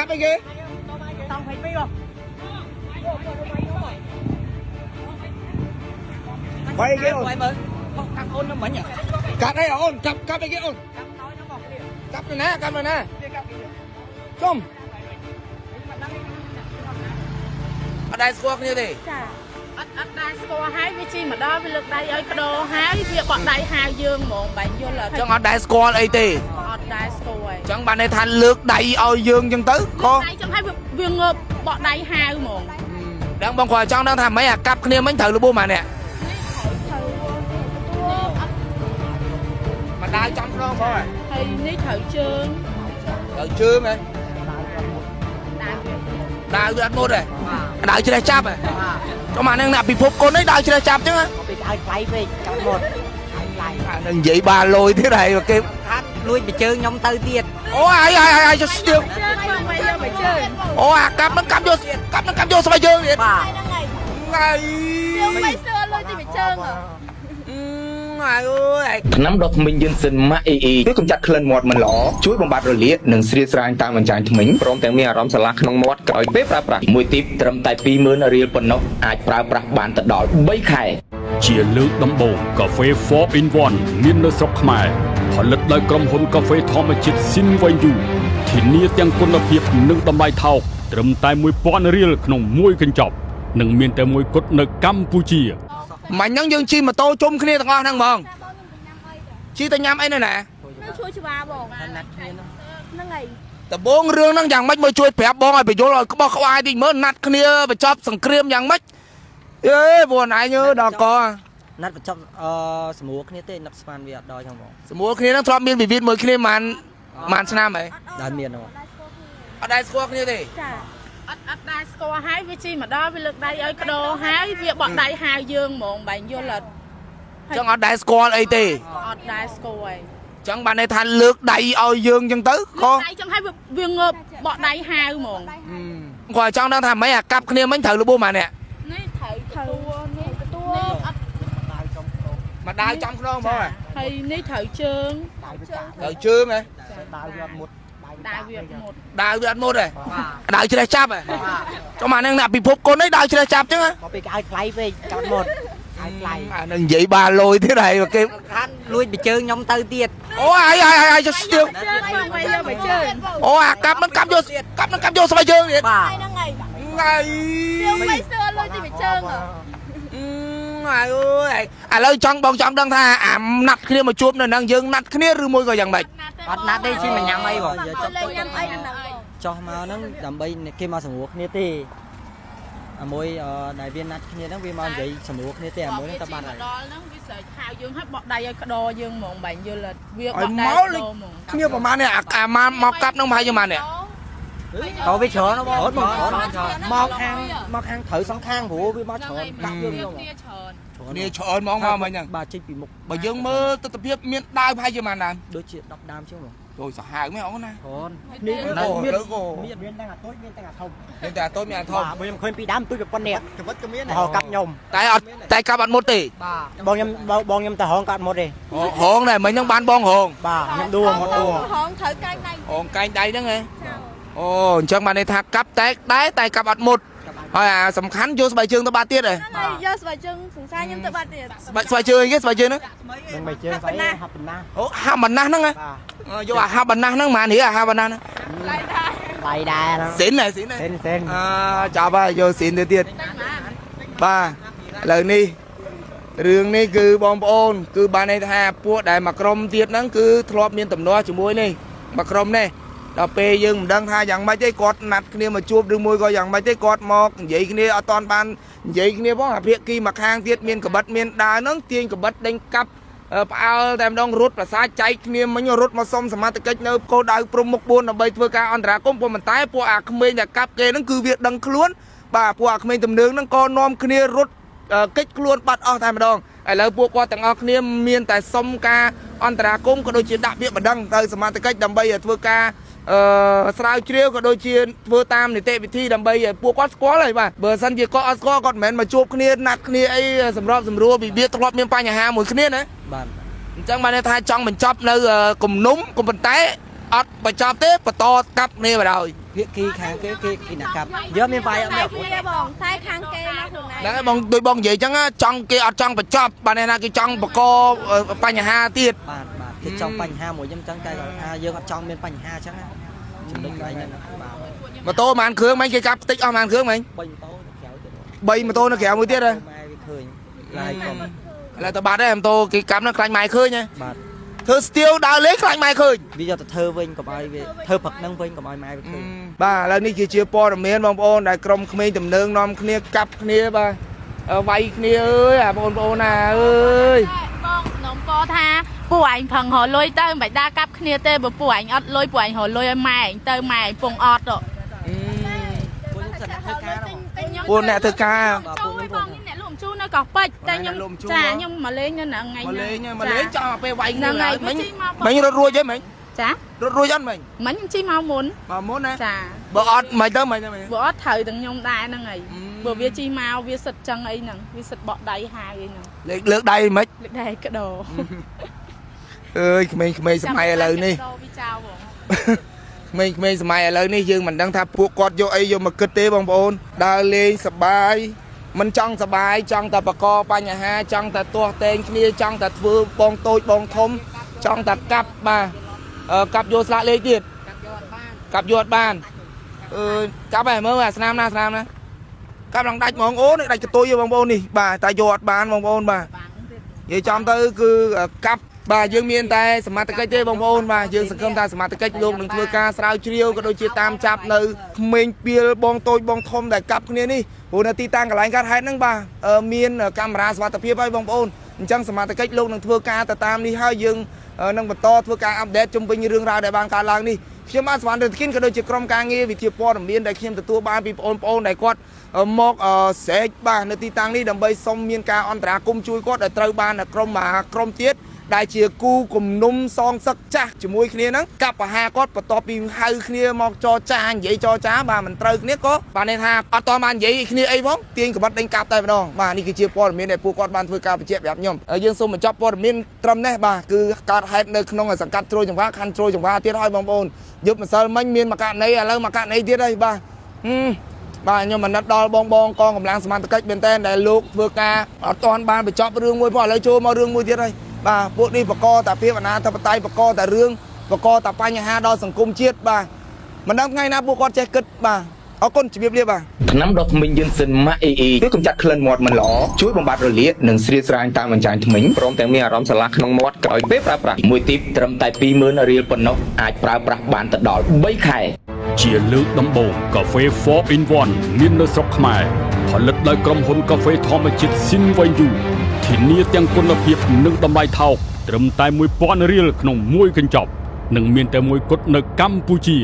ប់អីគេ តង់22បង បាយអីគេអូន បាយមើលកាប់អូននឹងមិញ កាត់អីអូនកាប់កាប់អីគេអូន កាប់តយហ្នឹងបងគ្នា កាប់ទៅណាកាប់ទៅណា វាកាប់គេ ជុំអត់ដែរស្គាល់គ្នាទេ ចាអត់ដែរស្គាល់ហើយវាជីមកដល់វាលើកដៃឲ្យកដោហើយវាបក់ដៃហៅយើងហ្មងបែរយល់អត់ ចឹងអត់ដែរស្គាល់អីទេ អត់ដែរស្គាល់ហើយ ចឹងបានន័យថាលើកដៃឲ្យយើងចឹងទៅក៏ ដៃចឹងហើយវាងើបបក់ដៃហៅហ្មង ដឹងបងគាត់ចង់ដឹងថាម៉េចអាកាប់គ្នាមិញត្រូវរបួសម៉ានេះមកដាវចំខ្នងផង ហើយនេះត្រូវជើង ត្រូវជើងហ៎ ដើរវា ដាវវាអត់មុតទេដាវជ្រេះចាប់ហ៎ចុះមកហ្នឹងអ្នកពិភពកូននេះដាវជ្រេះចាប់ចឹងហ៎ មកពីឲ្យថ្លៃពេកកាប់មុតឲ្យថ្លៃ អានឹងនិយាយបានលយទៀតហើយគេ ខាត់លួចបជើងខ្ញុំទៅទៀត អូអាយអាយអាយចុះស្ទាវ ជើងធ្វើមិនយកមកជើង អូអាកាប់ហ្នឹងកាប់យកកាប់ហ្នឹងកាប់យកស្បែកជើងទៀត បាទ ហ្នឹងហើយ ថ្ងៃ ជើងមិនស្គាល់លុយទីមកជើងហ៎ អើយអើយ ថ្នាំដុសធ្មេញយិនសិនម៉ាក់អ៊ីអ៊ី ជួយកម្ចាត់ក្លិនមាត់មិនល្អជួយបំបត្តិរលាកនិងស្រាលស្រាញតាមអញ្ចាញធ្មេញព្រមទាំងមានអារម្មណ៍ស្រឡះក្នុងមាត់ក្រោយពេលប្រើប្រាស់ មួយទីបត្រឹមតែ20000រៀលប៉ុណ្ណោះអាចប្រើប្រាស់បានទៅដល់3ខែ ជាលើកដំបូងកាហ្វេ4 in 1មាននៅស្រុកខ្មែរផលិតដោយក្រុមហ៊ុនកាហ្វេធម្មជាតិ Sinvenyu ធានាទាំងគុណភាពនិងតម្លៃថោកត្រឹមតែ1000រៀលក្នុងមួយកញ្ចប់និងមានតែមួយគត់នៅកម្ពុជា មិញហ្នឹងយើងជិះម៉ូតូជុំគ្នាទាំងអស់ហ្នឹងហ្មងជិះទៅញ៉ាំអីនៅណា នៅជួយច្បាបង ណាត់គ្នា ហ្នឹងហើយ ដំបងរឿងហ្នឹងយ៉ាងម៉េចមើលជួយប្រាប់បងឲ្យបញ្យល់ឲ្យក្បោះក្បាយតិចមើលណាត់គ្នាបញ្ចប់សង្គ្រាមយ៉ាងម៉េចអេពួកឯងអើដល់ក ណាត់បញ្ចប់អឺសម្រួលគ្នាទេណាត់ស្មានវាអត់ដល់ចឹងបង សម្រួលគ្នាហ្នឹងធ្លាប់មានវិវាទមួយគ្នាប៉ុន្មានប៉ុន្មានឆ្នាំហី ដល់មានហ្នឹង អត់ដែរស្គាល់គ្នាទេ ចាអត់ដែរស្គាល់ហើយវាជីមកដល់វាលើកដៃឲ្យកដោហើយវាបក់ដៃហៅយើងហ្មងបែរយល់អត់ ចឹងអត់ដែរស្គាល់អីទេ អត់ដែរស្គាល់ហើយ ចឹងបានន័យថាលើកដៃឲ្យយើងចឹងទៅក៏ ដៃចឹងហើយវាងើបបក់ដៃហៅហ្មង គាត់ចង់ដឹងថាម៉េចអាកាប់គ្នាមិញត្រូវរបួសម៉ានេះ នេះត្រូវទទួលនេះទទួលអត់ មកដាវចំខ្នងហ្មង ហើយនេះត្រូវជើង ត្រូវជើងហ៎ ដាវវាអត់មុត ដើរវាមុត ដាវវាអត់មុតទេដាវជ្រេះចាប់ហ៎ចុះមកហ្នឹងអ្នកពិភពកូននេះដាវជ្រេះចាប់ចឹងហ៎ មកពីឲ្យថ្លៃពេកកាប់មុតឲ្យថ្លៃ អានឹងនិយាយបានលយទៀតហើយគេ ខាត់លួចបជើងខ្ញុំទៅទៀត អូអាយអាយអាយចុះស្ទាវ ជើងធ្វើមិនយកមកជើង អូអាកាប់ហ្នឹងកាប់យកកាប់ហ្នឹងកាប់យកស្បែកជើងទៀត បាទ ហ្នឹងហើយ ថ្ងៃ ជើងមិនស្គាល់លុយទីមកជើងហ៎ អាយអើយឥឡូវចង់បងចង់ដឹងថាអាណាត់គ្នាមកជួបនៅហ្នឹងយើងណាត់គ្នាឬមួយក៏យ៉ាងម៉េច អត់ណាត់ទេជិះមកញ៉ាំអីបង លេងញ៉ាំអីហ្នឹងបង ចោះមកហ្នឹងដើម្បីគេមកសម្រួលគ្នាទេអាមួយដែលវាណាត់គ្នាហ្នឹងវាមកនិយាយសម្រួលគ្នាទេអាមួយហ្នឹងតែបាត់ហើយ ដល់ហ្នឹងវាស្រែកហៅយើងឲ្យបក់ដៃឲ្យក្តរយើងហ្មងបែងយល់វាប ឲ្យ ក់ដៃ មកលេ ក្តរហ្មង គ្នាប្រហែលនេះអាមកមកកាប់ហ្នឹងប្រហែលជាប៉ុន្មាននេះ តើវាច្រើនណាស់បងច្រើនច្រើនមកខាងមកខាងត្រូវសងខាងព្រោះវាមកច្រើនកាក់យើង គ្នា ហ្មង គ្នាច្រើន គ្នាច្រើនហ្មងមកមិញហ្នឹង បាទចេញពីមុខ បើយើងមើលទស្សនភាពមានដាវប្រហែលជាប៉ុន្មានដើម ដូចជា10ដើមជាងហ្មង អូយសាហាវមែនអូនណា ច្រើន មាន មានមានទាំងអាតូចមានទាំងអាធំ មានតែអាតូចមានអាធំ បាទបើខ្ញុំឃើញពីដើមទូចប៉ុណ្ណេះកវិតក៏មានហៅកាប់ខ្ញុំ តែអត់តែកាប់អត់មុតទេ បាទបងខ្ញុំបងខ្ញុំទៅហងកាត់មុតទេ ហងដែរមិញហ្នឹងបានបងហង បាទខ្ញុំដួលមកដួល ហងត្រូវកាញ់ដៃ ហងកែងដៃហ្នឹងហ៎អូអញ្ចឹងបានន័យថាកាប់តែដែរតែកាប់អត់មុតហើយអាសំខាន់យកស្បែកជើងទៅបាត់ទៀតហ៎ ហ្នឹងហើយយកស្បែកជើងសង្សារខ្ញុំទៅបាត់ទៀត ស្បែកជើងអីគេស្បែកជើងហ្នឹង នឹងបីជើងស្អីហាប់ប៉ុណ្ណា អូហាប់បណ្ណាស់ហ្នឹងហ៎ បាទ យកអាហាប់បណ្ណាស់ហ្នឹងម៉ាននេះអាហាប់បណ្ណាស់ហ្នឹង ឡៃដែរ ដៃដែរហ្នឹង ស៊ីនហ៎ស៊ីនហ៎ សេនសេន អើចាប់ហើយយកស៊ីនទៅទៀតបាទឥឡូវនេះរឿងនេះគឺបងប្អូន គឺបានន័យថាពួកដែលមកក្រុមទៀតហ្នឹងគឺធ្លាប់មានទំនាស់ជាមួយនេះមកក្រុមនេះដល់ពេលយើងមិនដឹងថាយ៉ាងម៉េចទេគាត់ណាត់គ្នាមកជួបឬមួយក៏យ៉ាងម៉េចទេគាត់មកនិយាយគ្នាអត់តាន់បាននិយាយគ្នាផងអាភាគីមកខាងទៀតមានកបិតមានដាវហ្នឹងទាញកបិតដេញកាប់ផ្អើលតែម្ដងរត់ប្រសាចែកគ្នាមិញរត់មកសុំសមត្ថកិច្ចនៅគោលដៅព្រំមុខ4ដើម្បីធ្វើការអន្តរាគមន៍ប៉ុន្តែពួកអាក្មេងដែលកាប់គេហ្នឹងគឺវាដឹងខ្លួនបាទពួកអាក្មេងទំនើងហ្នឹងក៏នាំគ្នារត់កិច្ចខ្លួនបាត់អស់តែម្ដងឥឡូវពួកគាត់ទាំងអស់គ្នាមានតែសុំការអន្តរាគមន៍ក៏ដូចជាដាក់ពាក្យបណ្ដឹងទៅសមត្ថកិច្ចដើម្បីឲ្យធ្វើការអឺស្រាវជ្រាវក៏ដូចជាធ្វើតាមនីតិវិធីដើម្បីឲ្យពួកគាត់ស្គាល់ហើយបាទបើសិនជាគាត់អត់ស្គាល់គាត់មិនមែនមកជួបគ្នាណាត់គ្នាអីសម្របសម្រួលវិវាទធ្លាប់មានបញ្ហាមួយគ្នាណា បាទ អញ្ចឹងបានន័យថាចង់បញ្ចប់នៅគំនុំក៏ប៉ុន្តែអត់បញ្ចប់ទេបន្តកាប់គ្នាបណ្ដោយ ភាគីខាងគេគេគេអ្នកកាប់យើងមានវាយអត់មានអាវុធ គ្នាបងតែខាងគេមកខ្លួនឯង ហ្នឹងហើយបងដូចបងនិយាយចឹងណាចង់គេអត់ចង់បញ្ចប់បានន័យថាគេចង់បង្កបញ្ហាទៀត បាទបាទគេចង់បញ្ហាមួយខ្ញុំចឹងតែគាត់ថាយើងអត់ចង់មានបញ្ហាចឹងណាចំណុចកន្លែងហ្នឹងបាទ ម៉ូតូប៉ុន្មានគ្រឿងមិញគេកាប់តិចអស់ប៉ុន្មានគ្រឿងមិញ 3ម៉ូតូទៅក្រៅទៀត 3ម៉ូតូនៅក្រៅមួយទៀតហ៎ ម៉ែវាឃើញឡាយកុំ ឥឡូវទៅបាត់ហើយម៉ូតូគេកាប់ហ្នឹងខ្លាញ់ម៉ែឃើញហ៎ បាទ ធ្វើស្ទៀវដើរលេងខ្លាញ់ម៉ែឃើញ វាយកទៅធ្វើវិញកុំឲ្យវាធ្វើផឹកហ្នឹងវិញកុំឲ្យម៉ែវាឃើញ បាទឥឡូវនេះគឺជាព័ត៌មានបងប្អូនដែលក្រុមក្មេងទំនើងនាំគ្នាកាប់គ្នាបាទវាយគ្នាអើយអាបងប្អូនណាអើយ បងសំណុំពរថាពួកឯងប្រឹងរកលុយទៅមិនបាច់ដើរកាប់គ្នាទេបើពួកឯងអត់លុយពួកឯងរកលុយឲ្យម៉ែឯងទៅម៉ែឯងពងអត់ហ៎ ពួកខ្ញុំសិនអ្នកធ្វើការហ្នឹង ពួកអ្នកធ្វើការ ជួយបងខ្ញុំអ្នកលក់ម្ជូរនៅកោះពេជ្រតែខ្ញុំចាខ្ញុំមកលេងនៅហ្នឹងថ្ងៃ មកលេងមកលេងចង់ឲ្យពេលវាយគ្នា ហ្នឹងហើយ មិញ វាជីមក មិញរត់រួចហីមិញ ចា រត់រួចអត់មិញ មិញខ្ញុំជីមកមុន មកមុនណា ចា បើអត់មិនទៅមិនទៅមិញ បើអត់ត្រូវទាំងខ្ញុំដែរហ្នឹងហើយបើវាជីមកវាសិតចឹងអីហ្នឹងវាសិតបក់ដៃហាវអីហ្នឹង លើកលើកដៃមិន លើកដៃក្តោ អើយក្មេងៗសម័យឥឡូវនេះ ក្តោវាចោលបង ក្មេងៗសម័យឥឡូវនេះយើងមិនដឹងថាពួកគាត់យកអីយកមកគិតទេបងប្អូនដើរលេងសបាយមិនចង់សបាយចង់តែបកកបញ្ហាចង់តែទាស់តែងគ្នាចង់តែធ្វើបងតូចបងធំចង់តែកាប់បាទកាប់យកស្លាកលេខទៀតកាប់យកអត់បានអឺកាប់ហើយមើលអាស្នាមណាស្នាមណាកាប់ឡើងដាច់ហ្មងអូនដាច់កតុយបងប្អូននេះបាទតែយកអត់បានបងប្អូនបាទនិយាយចំទៅគឺកាប់បាទយើងមានតែសមត្ថកិច្ចទេបងប្អូនបាទយើងសង្ឃឹមថាសមត្ថកិច្ចលោកនឹងធ្វើការស្រាវជ្រាវក៏ដូចជាតាមចាប់នៅក្មេងពីលបងតូចបងធំដែលកាប់គ្នានេះព្រោះនៅទីតាំងកន្លែងកើតហេតុហ្នឹងបាទមានកាមេរ៉ាសុវត្ថិភាពហើយបងប្អូនអញ្ចឹងសមត្ថកិច្ចលោកនឹងធ្វើការទៅតាមនេះហើយយើងនឹងបន្តធ្វើការអាប់ដេតជុំវិញរឿងរ៉ាវដែលបានកើតឡើងនេះខ្ញុំបាទសវណ្ណរដ្ឋគិនក៏ដូចជាក្រុមការងារវិទ្យាព័ត៌មានដែលខ្ញុំទទួលបានពីបងប្អូនដែលគាត់មកស្រែកបាទនៅទីតាំងនេះដើម្បីសុំមានការអន្តរាគមន៍ជួយគាត់ដែលត្រូវបានក្រុមក្រុមទៀតដែលជាគូគំនុំសងសឹកចាស់ជាមួយគ្នាហ្នឹងកាប់ប្រហារគាត់បន្ទាប់ពីហៅគ្នាមកចរចានិយាយចរចាបាទមិនត្រូវគ្នាក៏បាទន័យថាអត់តបាននិយាយគ្នាអីផងទាញក្បិតដេញកាប់តែម្ដងបាទនេះគឺជាព័ត៌មានដែលពួកគាត់បានធ្វើការបញ្ជាក់ប្រាប់ខ្ញុំយើងសូមបញ្ចប់ព័ត៌មានត្រឹមនេះបាទគឺកើតហេតុនៅក្នុងសង្កាត់ជ្រោយចង្វាខណ្ឌជ្រោយចង្វាទៀតហើយបងប្អូនយប់ម្សិលមិញមានមួយករណីឥឡូវមួយករណីទៀតហើយបាទបាទខ្ញុំមិនណិតដល់បងបងកងកម្លាំងសមត្ថកិច្ចមែនតើដែលលោកធ្វើការអត់ទាន់បានបញ្ចប់រឿងមួយផងឥឡូវចូលមករឿងមួយទៀតហើយបាទពួកនេះបកកតែភាពអនាធិបតេយ្យបកកតែរឿងបកកតែបញ្ហាដល់សង្គមជាតិបាទមិនដឹងថ្ងៃណាពួកគាត់ចេះគិតបាទអរគុណជំរាបលាបាទ ថ្នាំដុសធ្មេញយិនសិនម៉ាក់អ៊ីអ៊ី ជួយកម្ចាត់ក្លិនមាត់មិនល្អជួយបំបត្តិរលាកនិងស្រាយស្រាញតាមអញ្ចាញធ្មេញព្រមទាំងមានអារម្មណ៍ស្រឡះក្នុងមាត់ក្រោយពេលប្រើប្រាស់ មួយទីបត្រឹមតែ20000រៀលប៉ុណ្ណោះអាចប្រើប្រាស់បានទៅដល់3ខែ ជាលើកដំបូងកាហ្វេ4 in 1មាននៅស្រុកខ្មែរផលិតដោយក្រុមហ៊ុនកាហ្វេធម្មជាតិស៊ីនវ៉ៃយូធានាទាំងគុណភាពនិងតម្លៃថោកត្រឹមតែ1000រៀលក្នុងមួយកញ្ចប់និងមានតែមួយគត់នៅកម្ពុជា